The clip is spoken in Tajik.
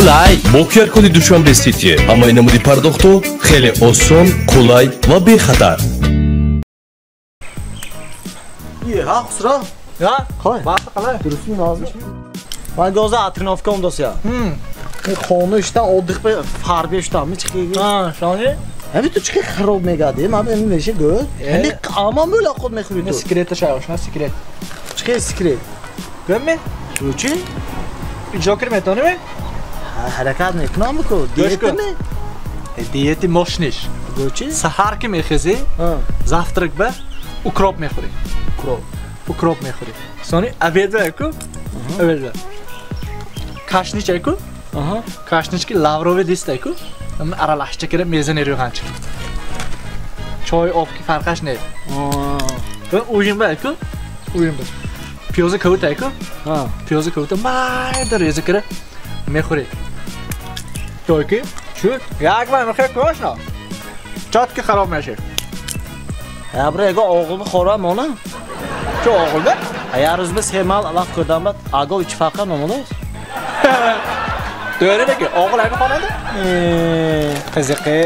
Қулай. Бо QR-коди Душанбе Сити ҳамаи намуди пардохтҳо хеле осон, қулай ва бехатар. Ха, Хусрав? Ха? Қалай? Вақти қалай? Дурустми, нозми? Ман гоза тренировка умдосия. Хона иштан отдых ба фарбе шудам. Ми чиқи? Ха, шони? Ҳами ту чиқи хароб мегади? Ман эми меше гӯ. Ҳами аман мулоқот мехӯри ту. Секрета шай ошна, секрет. Чиқи секрет? Гӯмми? Чӣ? Иҷро кир метоними? Ҳаракат мекунам ку. Диетами? Диети мошниш. Гӯ чӣ? Саҳар ки мехезӣ, завтрак ба укроп мехӯрӣ. Укроп. Укроп мехӯрӣ. Сони обед ба ку? Обед ба. Кашнич ку? Кашнички лавровый лист ку? Аралашча кира мезани рӯғанчик. Чой, об ки фарқаш не. Ужин ба ку? Ужин ба. Пиёзи кавута ку? Пиёзи кавута майда реза кира мехӯрӣ. Чой ки? Шуд. Як бор мехӯрӣ кошно. Чотки хароб мешавӣ. Ябра эго оғилни хора мона. Чӣ оғилни? Як рӯз ба се мал алаф хӯрдам бад аго ич фарқа намонад. To'g'ri, lekin og'il ayni xonada? Qiziqi.